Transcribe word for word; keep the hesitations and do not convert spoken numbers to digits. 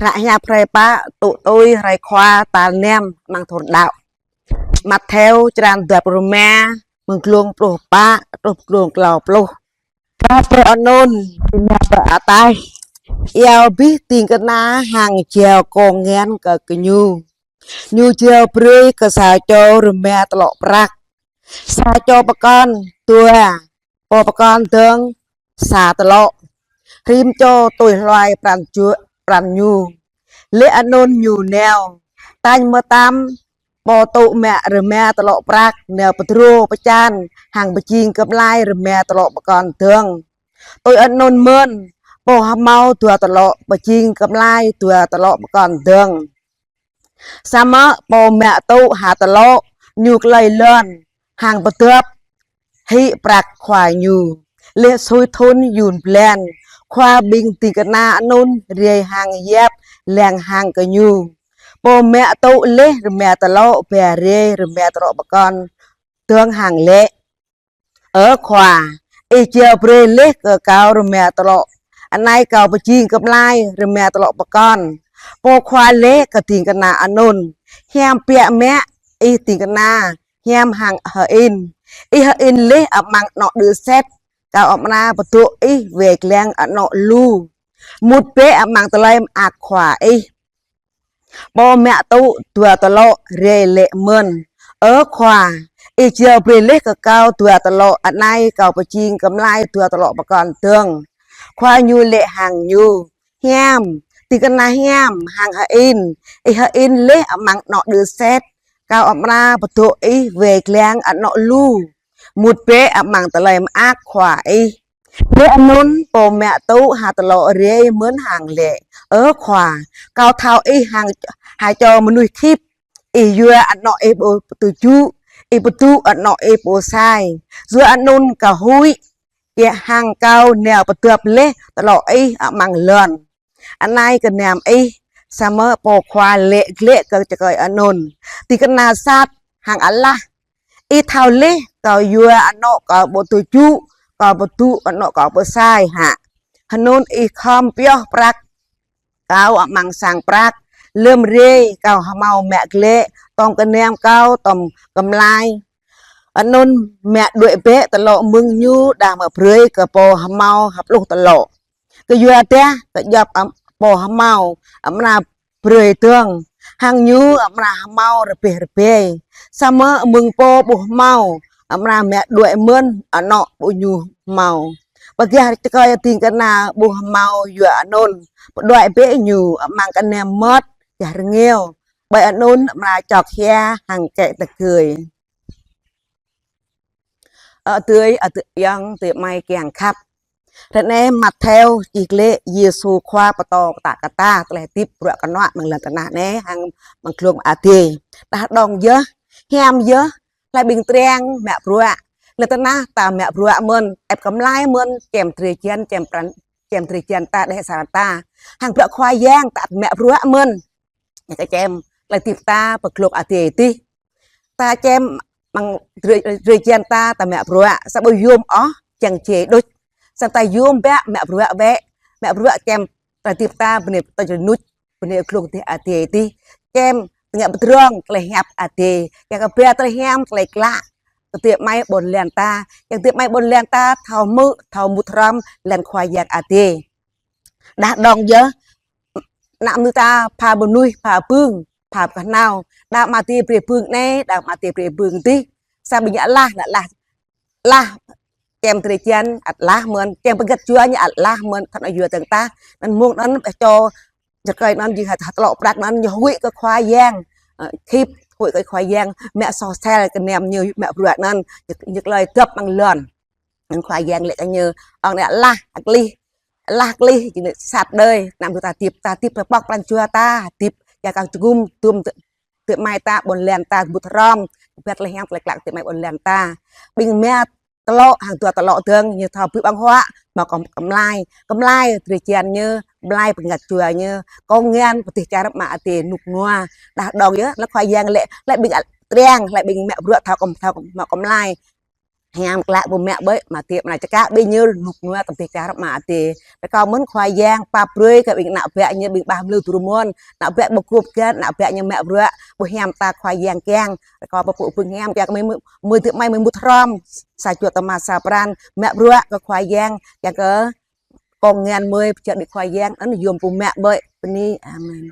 Hră hiăp hrơi pă, tŭ tui hrơi Khua tal năm amăng thun đăo. Mattheo črăn dua pluh rơma, mơ̆ng glông pluh pă truh glông klâo pluh. Pơ anŭn, ñu nao pơ ataih, iâu abih ding kơna hăng jao kông ngăn kơ gơñu. Ñu jao brơi kơ sa čô rơma tơlŏ prăk, sa čô pơkŏn dua, pô pơkŏn dơ̆ng sa tơlŏ. Rĭm čô tui hluai pran jua, pran ñu. Laih anŭn ñu nao, tañ mơtam pô tŭ mă rơma tơlŏ prăk nao pơdrô pơčan hăng pơjing kơmlai rơma tơlŏ pơkŏn dơ̆ng. Tui anŭn mơ̆n, pô hơmâo dua tơlŏ pơjing kơmlai dua tơlŏ pơkŏn dơ̆ng. Samơ̆ pô mă tŭ ha tơlŏ, ñu klơi lŏn hăng pơdŏp hĭ prăk khua ñu. Laih sui thun yŭn blan, khua ƀing ding kơna anŭn rai hăng yap lăng hăng kơ ñu. Pô mă tŭ laih rơma tơlŏ ba rai rơma tơlŏ pơkŏn dơ̆ng hăng laĭ: Ơ khua, ih jao brơi laih kơ kâo rơma tơlŏ, anai kâo pơjing kơmlai rơma tơlŏ pơkŏn. Pô khua laĭ kơ ding kơna anŭn: Hiam biă mă ih ding kơna, hiam hăng hơĭn. Ih hơĭn laih amăng anŏ đơ sĕt, kâo amra pơdŏ ih wai lăng anŏ lu. Mŭt bĕ amăng tơlơi mơak khua ih. Pô mă tŭ dua tơlŏ rai laĭ mơ̆n: Ơ khua, ih jao brơi laih kơ kâo dua tơlŏ, anai kâo pơjing kơmlai dua tơlŏ pơkŏn dơ̆ng. Khua ñu laĭ hăng ñu: Hiam, ding kơna hiam hăng hơĭn. Ih hơĭn laih amăng anŏ đơ sĕt, kâo amra pơdŏ ih wai lăng anŏ lu. Mŭt bĕ amăng tơlơi mơak khua ih. Laih anŭn pô mă tŭ ha tơlŏ rai mơ̆n hăng laĭ: Ơ khua, kâo thâo ih hăng ha čô mơnuih khĭp, ih yua anŏ ih ƀu tơjŭ, ih pơdŭ anŏ ih ƀu sai. Yua anŭn kâo huĭ, kiăng hăng kâo nao pơdŏp laih tơlŏ ih amăng lŏn. Anai gơnam ih. Samơ̆ pô khua laĭ glaĭ kơ čơkơi anŭn: Ding kơna sat hăng alah, ih thâo laih kâo yua anŏ kâo ƀu tơjŭ, kâo pơdŭ anŏ kâo ƀu sai hă? Hơnŭn ih khŏm pioh prăk kâo amăng sang prăk. Lơ̆m rai kâo hơmâo mă glaĭ, tŏng gơnam kâo tŏm kơmlai. Anŭn mă đuaĭ bĕ tơlŏ mơ̆ng ñu, đah mơ̆ brơi kơ pô hơmâo hơpluh tơlŏ. Kơyua dah kơjăp am-, pô hơmâo amra brơi dơ̆ng, hăng ñu amra hơmâo rơbeh rơbei. Samơ̆ mơ̆ng pô ƀu hơmâo, amra mă đuaĭ mơ̆n anŏ ƀu ñu hơmâo. Bơ gah čơkơi ding kơna ƀu hơmâo yua anŭn, pơđuaĭ bĕ ñu amăng gơnam mơmŏt gah rơngiao, ƀơi anŭn amra čŏk hia hăng kĕ tơgơi. Ơ adơi, ơ adơi ayŏng, adơi amai kiăng khăp. Ră anai Mattheo čih glaĭ Yêsu Khua pơtô pơtă kơ ta tơlơi hơdip bruă kơnuă amăng lŏn tơnah anai hăng amăng glông adai. Đah đŏng yơh, hiam yơh, hlơi ƀing triang mă bruă. Lŏn tơnah ta mă bruă mơ̆n, ĕp kơmlai mơ̆n, čem drơi jăn, čem pran, čem drơi jăn ta, đeh sa ta. Hăng bruă Khua Yang ta ăt mă bruă mơ̆n. Ñu kơ čem tơlơi hơdip ta pơ glông adai adih. Ta čem amăng drơi, drơi jăn ta, ta mă bruă, sa ƀu yôm ôh, čang čê đôč. Sa ta yôm biă mă bruă wơ̆t, mă bruă čem tơlơi hơdip ta bơnai tơlơi rơnuč, bơnai glông adai adih. Čem tơngia pơdrŏng tơlơi hiăp adai, kiăng kơ ba tơlơi hiam tơlơi klă kơ adơi amai ƀôn lan ta, kiăng adơi amai ƀôn lan ta thâo hmư̆, thâo mŭt hrŏm lŏn Khua Yang adai. Đah đŏng yơh, ană mơnuih ta pha mơnuih, pha bưng, pha kơhnâo. Đah mă adai brơi bưng anai, đah mă adai brơi bưng adih. Sa ƀing ñu alah, ană alah, alah čem drơi jăn ăt alah mơ̆n, čem bơngăt jua ñu ăt alah mơ̆n, khŏm anŭn yua dơ̆ng tah. Anŭn mơ̆ng anŭn ƀĕ čô čơkơi anŭn jing ha tơlŏ prăk anŭn ñu huĭ kơ Khua Yang, ơ, khĭp, huĭ kơ Khua Yang, mă soh sel gơnam ñu mă bruă anŭn, ñu, ñu klơi dŏp amăng lŏn. Anŭn Khua Yang laĭ kơ ñu: Ŏng anai alah, alah klih, alah klih, jing anai sat đơi, anăm dưi ta hơdip, ta hơdip pơpŏk pran jua ta, hơdip kiăng kơ jơgum, dum adơi amai ta, ƀôn lan ta, mŭt hrŏm, ba tơlơi hiam tơlơi klă adơi amai ƀôn lan ta. Ƀing mă tơlŏ hăng dua tơlŏ dơ̆ng, ñu thâo brơi ƀơ̆ng huă, hmâo kơm-, kơmlai, kơmlai drơi jăn ñu, kơmlai bơngăt jua ñu, kông ngăn pơdih čar mă adai rơnŭk rơnua. Đah đŏng yơh, anŭn Khua Yang laĭ, hlơi ƀing triang, hlơi ƀing mă bruă thâo kơm-, thâo kơm-, hmâo kơmlai. Hiam klă pơmă ƀơi, mă tĕp na čơkă ƀing ñu lŭk nua tơbih čar mă tĕ. Rơkâo mơ̆n Khua Yang pap brơi kơ ƀing ană ƀă ñu, ƀing ƀah mlư tơrumon, ană ƀă ƀu kơkuh kơgăn, ană ƀă ñu mă bruă ƀu hiam ta Khua Yang kiăng. Rơkâo pơpŭ ƀing hiam kiăng kơ mơi, mơi tĕp mơi mơ̆ng mŭt hrŏm sa čô tơma sa pran mă bruă kơ Khua Yang kiăng kơ kông ngăn mơi pơčăt ƀing Khua Yang anŭn yôm pơmă ƀơi. Bơni. Amen.